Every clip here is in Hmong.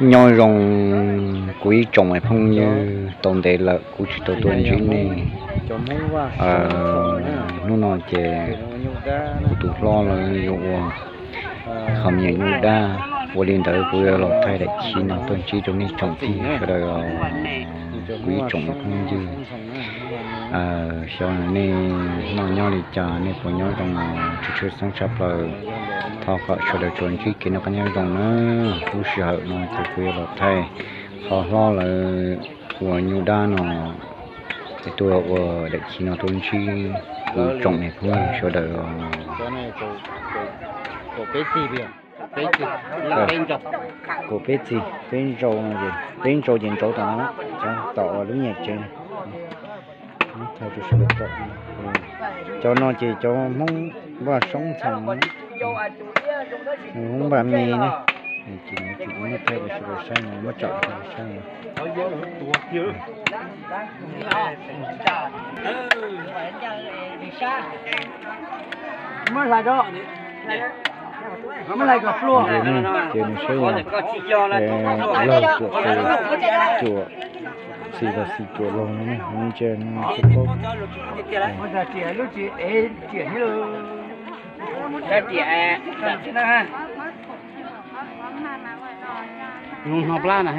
Nyob zoo kuv ib tsoom phooj ywg, tau ntev lawm kuv tsis tau tuaj ntsib nej. Hnub no ces kuv tus hlob lawv yuav ua qhov me nyuam nyuj dab, ua li ntawd kuv yuav los thaij daim khiv no tuaj ntsib rau nej tsoom phooj ywg sawv daws. Kuv ib tsoom phooj ywg, xyov nej noj nyob li cas, nej puas nyob zoo, tsis tshwj xeeb tshaj plaws. Thov kom sawv daws tsuas ntsib kev noj qab nyob zoo na. Lub sij hawm no ces kuv yuav los thaij qhov hlob lawv ua nyuj dab no, es tuaj ua daim khiv no tuaj ntsib kuv tsoom phooj ywg sawv daws. Kaum peb txig, peb ntsau no es, peb ntsau ces ntsau tom no, tom lub nyam tsev. Thaij rau sawv daws pom, cov no ces cov Hmoob Vaj Soob ntxhais, Hmoob Vaj Me na. Ces kuv muab thaij rau sawv daws saib no, muab tsom rau sawv daws saib no. Ces nws saib, laug cuam, cuam, xis los xis cuam laug no, ntsia no tsis paub. Lub no plab na.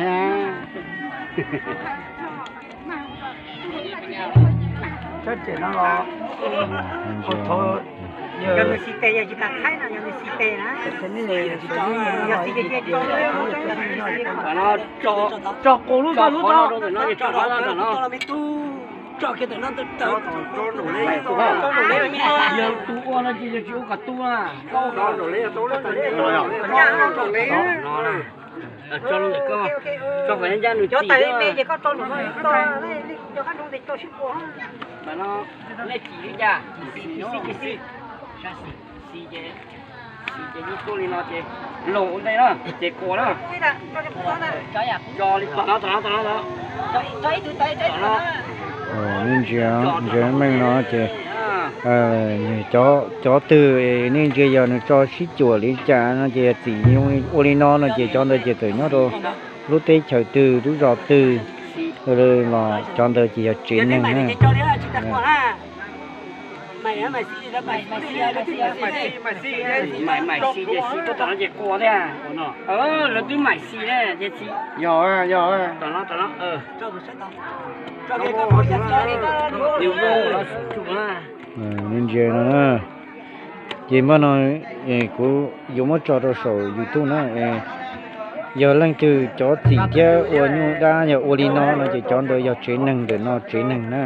Tso qus lub, tso lub no. Yog tus ua no ces yog tsis ua kom tu na. Tso lub ntawm ko, tso kom ncaj nws txim. Mas no, nej txim li cas? Xis ces xis, xis ces, xis ces yeej tuaj li no ces laug ua ntej na, ces kuas na. Tso li tom no, tom no, tom no. Nej ntsia, ntsia meej no ces cov twg nej ntsia yog nws tso sib cuam li cas no ces yog txim ua li no no ces cov ntawd ces txawm nyob rau lub teb chaws twg lub zos twg los cov ntawd ces yog tsev neeg na. Maim xis ces xis tuaj tom no ces kuas thiab. Lawv twb maim xis ne ces xis. Yog, yog. Nej ntsia no na, ces npaj no kuv yuav muab tso rau saum YouTube na. Yog leej twg cov txim thiab ua nyuj dab yog ua li no no ces cov ntawd yog tsev neeg ntawm no tsev neeg na.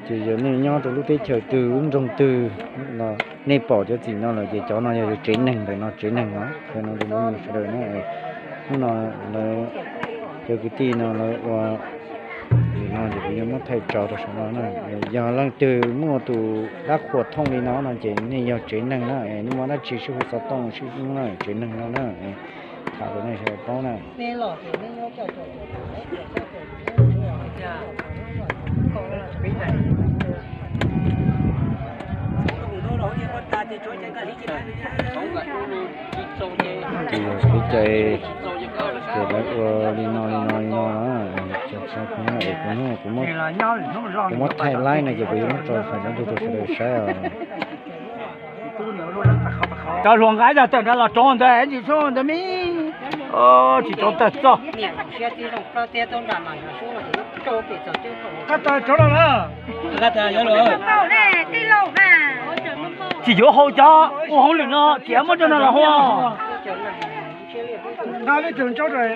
Ces yog nej nyob rau lub teb chaws twg lub nroog twg los nej pom cov txim no lawm ces cov no yog tsev neeg ntawm no tsev neeg no. Sawv daws na, hnub no lawv cov kwv tij no lawv ua no ces kuv yuav muab thaij tso rau saum no na. Yog leej twg muaj tus dab qhuas thooj li no no ces nej yog tsev neeg na, nej muaj dab tsi sib hu xov tooj sib hlub na, tsev neeg no na. Tham rau nej sawv daws paub na. Ces yog kev cai, ces lawv ua li no li no li no, kuv muab thaij laib no ces kuv yuav muab tso saum no rau sawv daws saib os. Cov hluas nqaij tawm nrad los rau ntawd ntsis sub ntawd me, tsis tau tawm txog. Koj tawm rau los na. Tsis yuav hau cov ua hauj lwm no, tsis muab rau no los hau. Nqa vij tug ntsaub rau.